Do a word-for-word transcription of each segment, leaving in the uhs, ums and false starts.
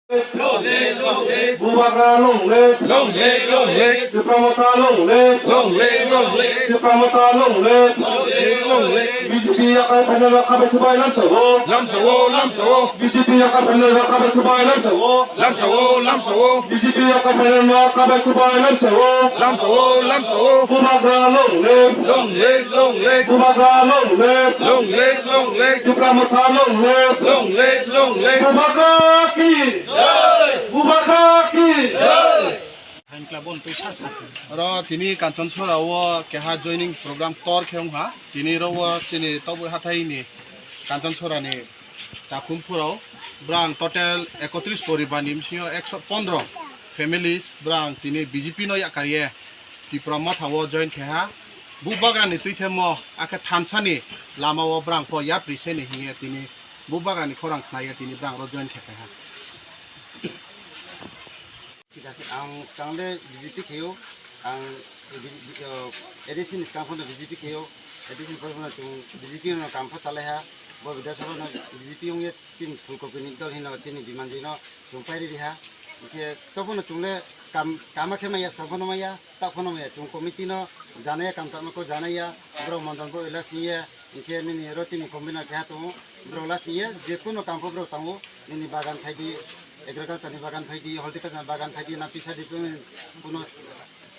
Long live, long live. Bubagra long live. Long live, long live. Tipra Motha long live. Long live, long live. Tipra Motha long live. Long live, long live. B J P yakai phainai rok khabai khubai lamsao. Lamsao, lamsao. B J P yakai phainai rok khabai khubai lamsao. Lamsao, lamsao. B J P yakai phainai rok khabai khubai lamsao. Lamsao, lamsao. Bubagra long live. Long live, long live. Bubagra long live. Long live, long live. Tipra Motha long live. Long live, long live. Bubagra ki. Jai. Bubagra ki. Jai. Oro tini Kanchanchora o keha joining program tor khe wngha. Tini oro o chini tobwi hathai ni Kanchanchora ni takhum phuro brang total ekotris poribar ni bisingo ekso pondro families brang tini B J P no yakarye Tipra Motha o join khe ha. Bubagra ni twi themo akhe thansa ni lama o brang pho yapri se ni hiye tini Bubagra ni khorang khna ye tini brang ro join khe khe ha. Thik ase, ang swkang le B J P khaio, ang B-, B-, o, A D C ni swkang phano B J P khaio, A D C ni pore phano chwng B J P no kam pho chalai ha, bo Bidhan Sabha no B J P wngya chini Phool Kopi ni dol hino chini Bimanjoi no chwng pairi ri ha, hinkhe to phano chwng le kam, kama khe maya, swkang phano maya, tak phano maya, chwng committee no janaya, kam tangma ko janaya, borok mondol bo ila singya, hinkhe nini oro chini convener keha tongo, borok la singya, je kuno kam pho borok tango, nini bagan phaidi, agriculture ni bagan phaidi, horticulture ni bagan phaidi, na pisa di kuno, kuno,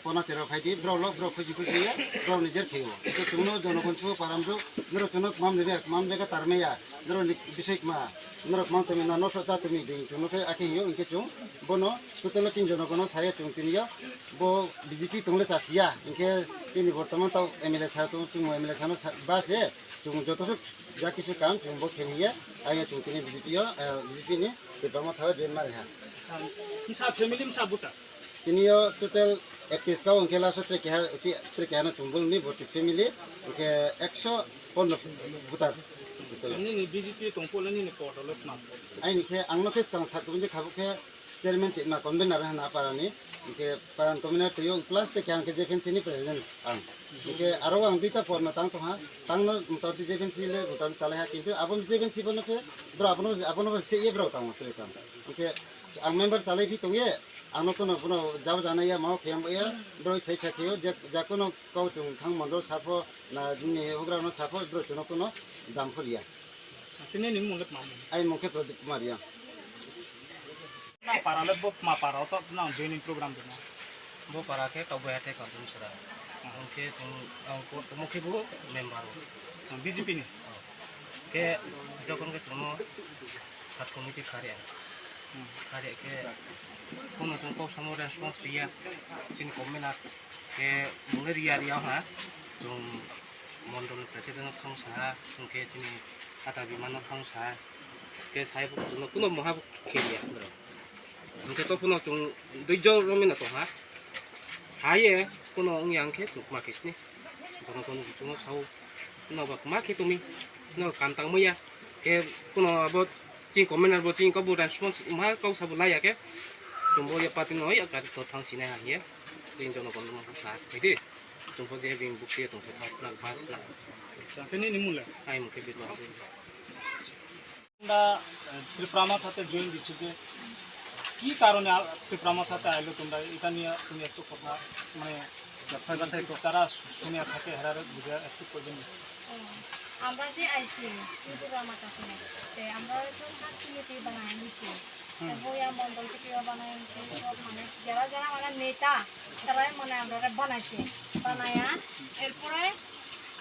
kono chero phaidi, borok lo borok khusi khusi ya, borok ni jer khayo. Ito chwngno jonogon chu param rok, norok chwngno mam rebe, mam jaga tarmeya, norok ni bisoi ma, norok mang tumi na noso cha tumi ding, chwngno khe akhe yo, hinkhe chwng bono, total tin jonogono saya chwng tini yo, bo B J P tongle chasiya, hinkhe chini bortoman tau M L A sa tong, chwng M L A sa no sa, ba se, chwng joto suk, ja kisu kam, chwng bo khe hiya, ayo chwng tini B J P yo, eh, B J P ni, Tipra Motha o join mari ha. Msa family msa buta. Tini yo total ektis ka wngkhe last o tre keha, uchi tre keha no chwng bul ni bottis family, hwnkhe ekso pondro voter. Nini B J P tong pole nini poto le tma? Aini khe ang no khe swkang sak tong je khabuk khe chairman twi ma convener hwnna para ni, hwnkhe para ni convener twi o plus te khe ang khe J P M C ni president ang. Hwnkhe aro ang duita por no tang tong ha, tang no motamoti J P M C le motamoti chalai ha, kintu abo J P M C bono se bro abono, abono se ye bro tang twi tang. Hwnkhe ang member chalai phi tong ye, ang no kono, kono jabo jana ya, mao kheyang ya, bro sai sai khe o, je, ja kono kau chung thang mondo sapho, na nini hugra no sapho, bro chuno kono dam phur ya. Tini ni mung le tma mung? Ai mung khe Pradeep Kumar ya. Nang para le bo tma para o to nang joining program de no? Bo para khe Kaubui Hathai Kanchanchura. Hwnkhe chwng, ang ko-, omo khe bo member o. B J P ni? Oh. Khe jokhon khe chwngno sub committee kharya. Hmm. Kharya khe kono chwng kok samo response riya. Chini comment a khe mungni riya riya ha. Chwng mondol ni president no thang sa ha, hwnkhe chini ata bima no thang sa ha. Khe sai bo kuno, kuno moha bo khe ya bro. Hwnkhe to kuno chwng duijo romwi no tong ha. Saye kuno wngya hwnkhe chwng ma khe sini. Bono kuno chwng sao kuno ba ma khe tumi. Kuno kam tang maya. Khe kuno abo chini commander bo chini kok bo response ma kok sabo laya khe. Chwng bo ya party no ya gari to thang sinai ha hiye. Chini jono kono ma sa khe di. Chwng bo je bini bukti tong se thang sna ba sna. Acha, khe nini mung le? Ai mung khe Birma. তোমরা, আহ, ত্রিপুরা মথাতে জয়েন দিছো যে, কি কারণে আ-, ত্রিপুরা মথাতে আইলো তোমরা? এটা নিয়ে তুমি একটু কথা, মানে, যারা শু-, শুনে থাকে, হেরারে বুঝে একটু কইবেন। ও, আমরা যে আইছি ত্রিপুরা মথাতে, তে আমরা তো সাত কমিটি বানাই নিছি। হুম। তে বইয়া মন্ডল থেকেও বানাই নিছি, সব মানে যারা যারা মানে নেতা, তারাই মানে আমরা বানাইছে। বানায়া এরপরে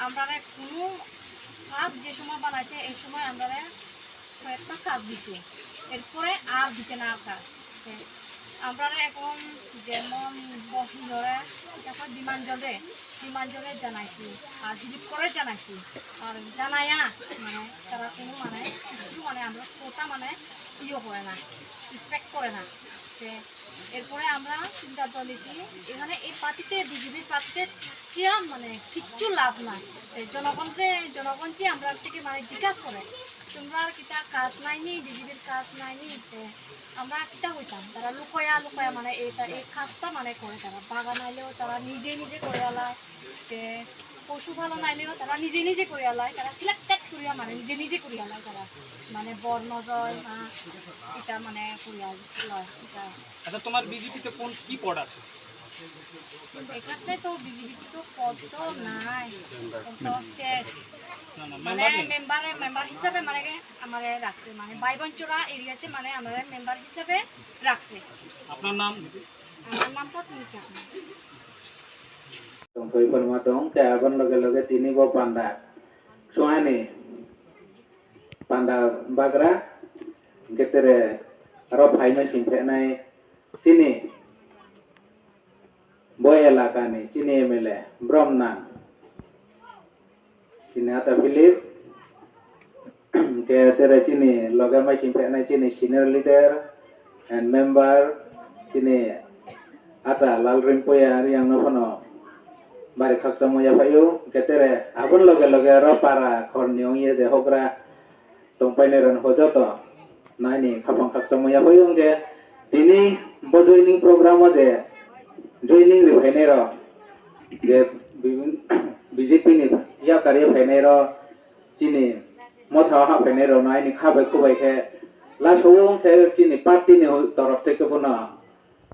আমরা কোনো কাজ যে সময় বানাইছে, এই সময় আমরা কয়েকটা কাজ দিছে, এরপরে আর দিছে না আর কাজ। তে আমরা এখন যেমন বহিরে তারপর বিমান জলে, বিমান জলে জানাইছি, আর রিলিফ করে জানাইছি, আর জানাইয়া মানে তারা কোনো মানে কিছু মানে আমরা কথা মানে ইয়ে করে না, রেসপেক্ট করে না। তে এরপরে আমরা সিদ্ধান্ত নিছি এখানে এই পার্টিতে, বিজেপির পার্টিতে কিয়া মানে কিচ্ছু লাভ নাই। এই জনগণকে, জনগণ যে আমরা থেকে মানে জিজ্ঞাসা করে, তোমরা কিতা কাজ নাইনি, বিজেপির কাজ নাইনি? তে আমরা কিতা হইতাম? তারা লুকোয়া লুকোয়া মানে এটা, এই কাজটা মানে করে তারা। বাগান আইলেও তারা নিজে নিজে করে আলায়। তে পশুপালন আইলেও তারা নিজে নিজে করিয়া লয়, তারা সিলেক্টেড করিয়া মানে নিজে নিজে করিয়া লয় তারা, মানে বর নজর, আহ, এটা মানে করিয়া লয়, এটা। আচ্ছা, তোমার বিজেপিতে কোন, কি পদ আছে? এখানে তো বিজেপিতে তো পদ তো নাই, তো শেষ। না, না, মানে মেম্বার নেই। মেম্বারে, মেম্বার হিসাবে মানে কি আমারে রাখছে, মানে বাইবনচুরা এরিয়াতে মানে আমারে মেম্বার হিসাবে রাখছে। আপনার নাম? আমার নাম পদ্মিনী Chakma. Tongthoi phano ma tong, tei aboni loge loge tini bo panda. Suhani panda bagra, hingke tere aro phaima sing phenai chini bo elakani chini M L A Bromnang. Chini ata Philip, hingke tere chini loge mai sing phenai chini senior leader and member, chini ata Lal Rimpuia Riang no phano bari khakchangma yaphaio, hingke tere aboni loge loge aro para khorni ongye de hogra tongpainai rok joto naini khapang khakchangma yaphaio, hingke tini bo joining program o de joining ri phainai rok je B J P ni yakari phainai rok chini motha o haphainai rok no aini kha bai kubai khe laso o wng khe chini party ni torof theke bono